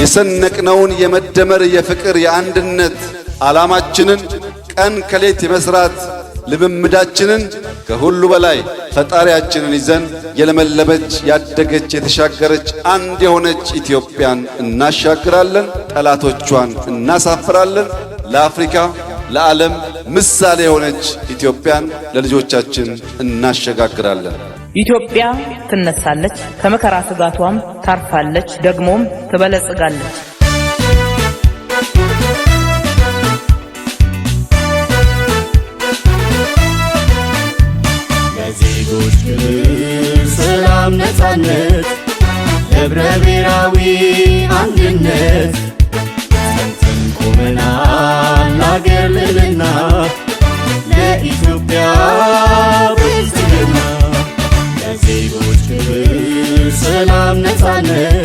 የሰነቅነውን የመደመር፣ የፍቅር፣ የአንድነት ዓላማችንን፣ ቀን ከሌት የመስራት ልምምዳችንን፣ ከሁሉ በላይ ፈጣሪያችንን ይዘን የለመለመች፣ ያደገች፣ የተሻገረች፣ አንድ የሆነች ኢትዮጵያን እናሻግራለን። ጠላቶቿን እናሳፍራለን። ለአፍሪካ፣ ለዓለም ምሳሌ የሆነች ኢትዮጵያን ለልጆቻችን እናሸጋግራለን። ኢትዮጵያ ትነሳለች፣ ከመከራ ስጋቷም ታርፋለች፣ ደግሞም ትበለጽጋለች። ለዜጎች ክብር፣ ሰላም፣ ነጻነት፣ ህብረ ብሔራዊ አንድነት ጸንተን ቆመናል ለአገር ልዕልና፣ ለኢትዮጵያ ብልጽግና። ለዜጎች ክብር፣ ሰላም፣ ነጻነት።